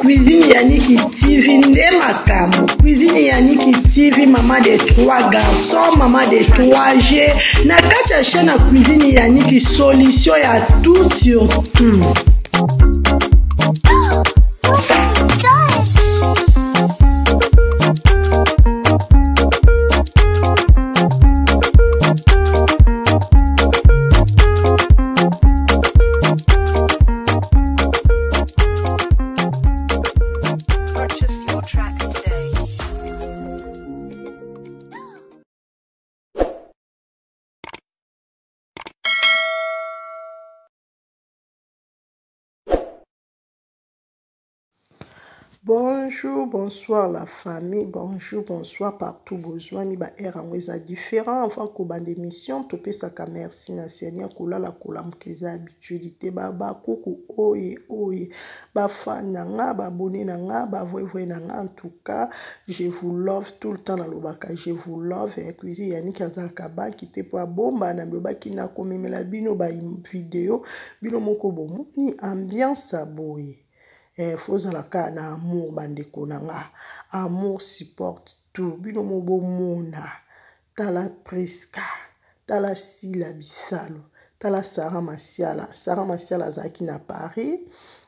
Cuisine Yannick TV nde makambo. Cuisine Yannick TV maman de trois garçons, maman de 3 G. Na kati ya chaîne ya Cuisine Yannick solution ya tout sur tout. Purchase your tracks today. Bonjour, bonsoir la famille, bonjour, bonsoir partout bozwani ba heure yango eza différent avant kobanda émission topesaka merci na Seigneur kolala kolamuka eza habitude te ba bakuku oye oye ba fan na nga ba abonné na nga ba vrai vrai na nga en tout cas je vous love tout le temps nalobaka je vous love ya cuisine Yannick azalaka banki te po abomba na lobaki nakomemela bino ba video bino moko bomoni ambiance ya boye eh, fo ozala kaka na amour bandeko na nga amour supporte tout bino mo bomona tala prisca tala sila bisalu tala sara masiala sara masiala azalaki na paris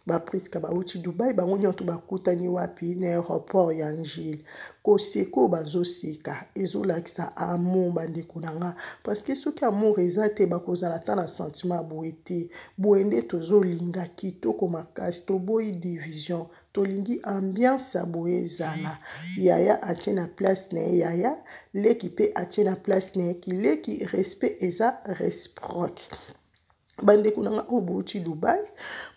bapriska bauti dubai bango nyonso bakutani wapi na aéroport ya njili koseka oyo bazoseka ezolakisa amour bandeko na nga parceke soki amour eza te bakozala ata na sentiment ya boye te boye nde tozolinga kitoko makasi toboyi division tolingi ambiance ya boye ezala yaya atie na place na ye yaya leki mpe atie na place na ye kileki respect eza reciproque bandeko na nga oyo bouti dubai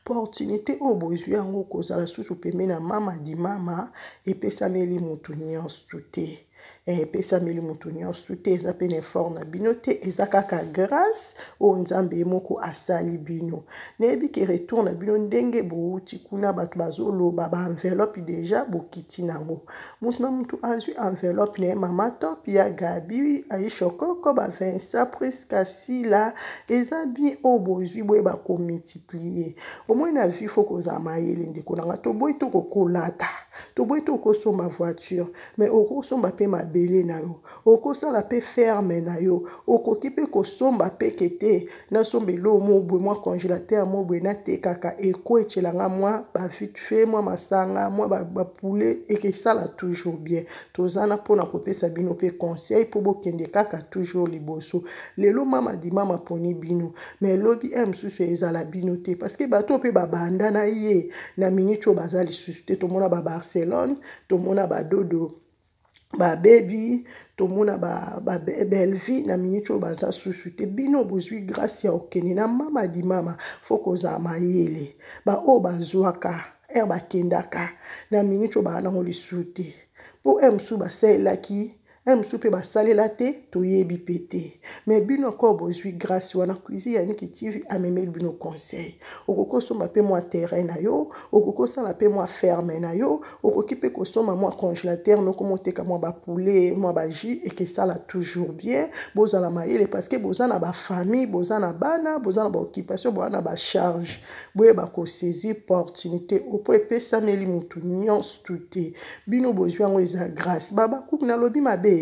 opportunité oyo bozwi yango kozala susu pembeni ya mama di mama epesameli motu nyonso te eh, epesameli motu nyonso te eza mpe na effort na bino te eza kaka grâce oyo nzambe ye moko asali bino nayebi ke retour na bino ndenge bowuti kuna bato bazoloba baenveloppe deja bokiti nango motu na motu azwi enveloppe na ye mama top ya gabi aisha okoko ba vincent prisca sila eza bien oyo bozwi boyeba komultiplie omoi na vie fo kozala mayele ndeko na nga toboyi tokokolata toboyi tokosomba voiture mais okosomba mpe mabele na yo okosala mpe ferme na yo okoki mpe kosomba peke te nasomba eloko moko boye mwa congélateur moko boye natekaka ekoetela nga mwa bavite fait mwa masanga mwa bapoulet ekesala toujours bien toza na mpona kopesa bino mpe conseil mpo bokende kaka toujours liboso lelo mama dimama poni bino mais lobi e mosusu ezala bino te parce que bato mpe babanda na ye na minute oyo baza lisusu te tomona ba barcelone tomona badodo babebi tomona babelvi ba na minute oyo baza susu te bino bozwi grâce ya okende na mama di mama fo kozala mayele baoyo bazwaka ere bakendaka na minute oyo baa nango lisusu te mpo ere mosusu basalelaki un mosusu mpe basalela te toyebi mpe te me bino encore bozwi grâce wana cuisine ya niki tv amemeli bino conseil okoki osomba mpe mwa terrain na yo okoki osala mpe mwa ferme na yo okoki mpe kosomba mwa congélateur nokoma oteka mwa bapoulet mwa bajus ekesala toujours bien bozala mayele parce que boza na bafamille boza na bana boza na baoccupation boza na bacharge boyeba kosaisir opportunité opo epesameli motu nyonso te bino bozwi yango eza grâce babakuku nalobi mabe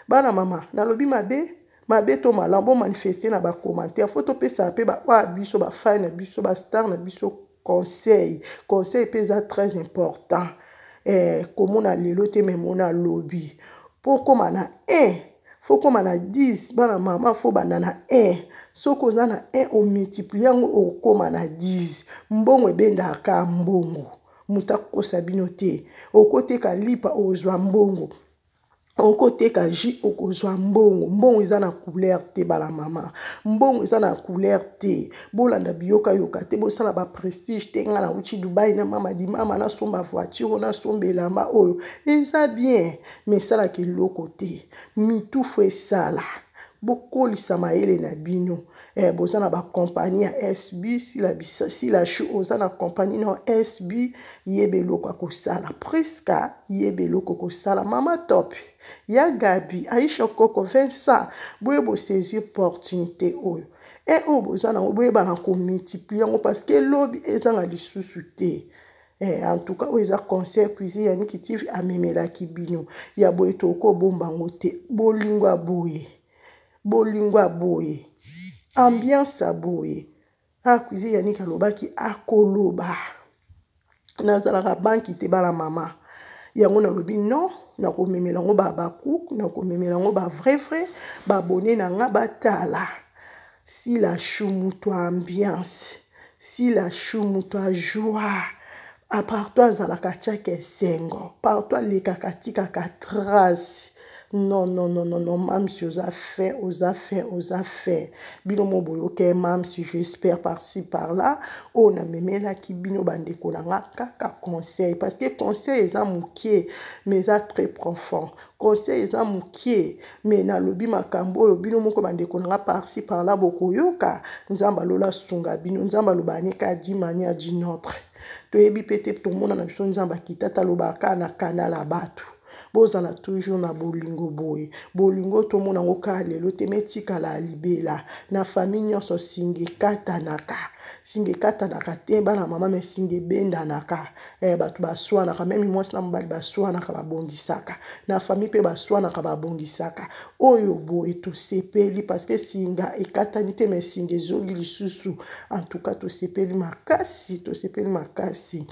bana mama nalobi mabe mabe to malamu bomanifeste na bacommentaire fo topesaka mpe baoyo biso bafai na biso bastar na biso conseil conseil mpe eza très important eh, komona lelo te me mona lobi mpo okóma na 1 fo okóma na 10 bana mama fo banda na 1 soki oza na 1 omultiplie yango okóma na 10 mbongo ebendaka mbongo moto akokosa bino te okoteka lipa ozwa mbongo okoteka jus okozwa mbongo mbongo eza na couleur te bala mama mbongo eza na couleur te bolanda biyokayoka te bosala baprestige te ngai nauti dubai na mama dimama nasomba voiture nasomba elamba oyo eza bien mais esalaka eloko te mitufu esala Bokolisa mayele na bino. Eh, boza na bakompagnie ya SB, sila chou oza na kompagnie na SB, yeba eloko ya kosala. Priska, yeba eloko kosala. Mama Top, ya Gabi, Aisha Koko, Vincent, boye bosaisir opportunité oyo. E oyo boza nango boyeba na komultiplie yango parce que lobi ezanga lisusu te. Eh, en tout cas oyo eza conseil cuisine ya Niki TV amemelaki bino ya boye, tokobomba yango te. Bolingo ya boye, bolingo ya boye, ambiance ya boye. Ah, cuisine ya Niki alobaki akoloba nazalaka banki te, bana mama yango nalobi non, nakomemela yango babakuku, nakomemela yango bavrai vrai babone na nga batala. Sila Chou moto ya ambiance, Sila Chou moto ya joie, partout azalaka atiaka esengo, partout alekaka atikaka trace. Non, non, non, non, non, mamsi oza fin, oza fin, oza fin. Bino mo boyoke mamsi, j'espère par-ci par-là oyo namemelaki bino bandeko na nga kaka conseil, parce que conseil eza mokie mais eza très profond. Conseil eza mokie mais nalobi makambo oyo bino moko bandeko na nga par-ci par-là bokoyoka. Nzambe alola asunga bino. Nzambe aloba nika d'une manière d'une autre, toyebi mpe te, tomona na biso Nzambe akita talobaka na kanala ya bato. Bozala toujours na bolingo boye, bolingo tomona yango kaka lelo te, metikala ya libela na famille nyonso. Singa ekatanaka, singa ekatanaka te, bana mama, me singa ebendanaka. Eh, bato baswanaka, même mwasi na mobali baswanaka, babongisaka. Na famille mpe baswanaka, babongisaka. Oyo boye tosepeli parce que singa ekatani te, me singa ezongi lisusu. En tout cas tosepeli makasi, tosepeli makasi,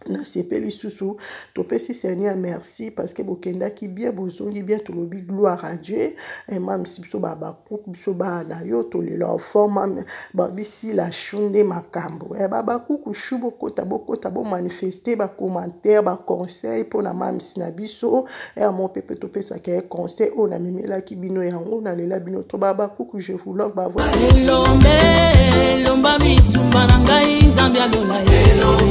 nasepeli lisusu. Topesi Seigneur merci parce que bokendaki bien, bozongi bien, tolobi gloire à Dieu. Mamisi biso babakuku, biso bana na yo tolela forma babisila Chou nde makambo. Babakuku Chou, bokota, bokota, bomanifeste bacommentaire, baconseil mpona mamisi na biso. Mo mpe mpe topesaka ye conseil oyo namemelaki bino yango. Nalela bino to babakuku, je vous love bavo. Elombe, elomba bitumba na ngai, Nzambe alola.